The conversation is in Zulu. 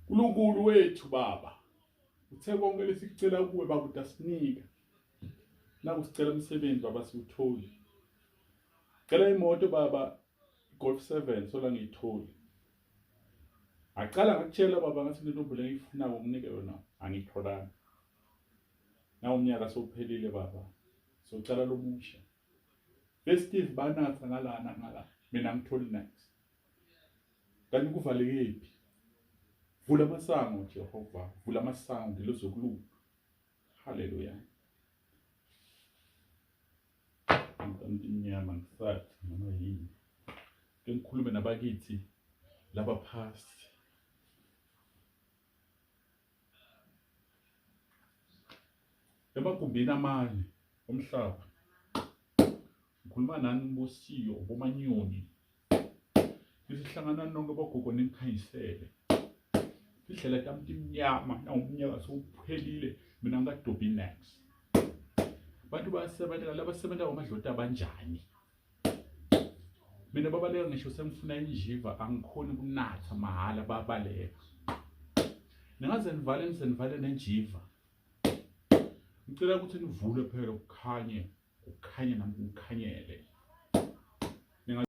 Nkulunkulu wethu baba, uthe konke lesikucela kuwe baba utasinika. Naku sicela umsebenzi baba siwutholi. Cela imoto baba Golf 7 sola ngiyitholi. Aqala ngakutshela baba ngathi lentombi le ngiyifunako nginike yona angiyitholanga. Nawu umnyaka sowuphelile baba. Socala lomusha. Festive banatha ngalana ngala mina ngitholi next. Kanti kuvalekephi? Vula amasango Jehova, vula amasango ngilozokulunga. Haleluya. Ngitamntu imnyama ngisathi noma yini. Ke ngikhulume nabakithi laba phasi. Emagumbini amane omhlaba ngikhuluma nani bosiyo bomanyoni nisihlangana nonke bogogo ningikhanyisele indlela tami timnyama nawumnyaka sewuphelile mina ngikadobhi nex bantu bayasebenza labasebenza kwamadloti abanjani mina babaleka ngisho sengifuna injiva angikhoni ukunatha mahhala babaleka ningaze nivale nize nivale nenjiva ngicela ukuthi nivule phela kukhanye kukhanye nami kukhanyele.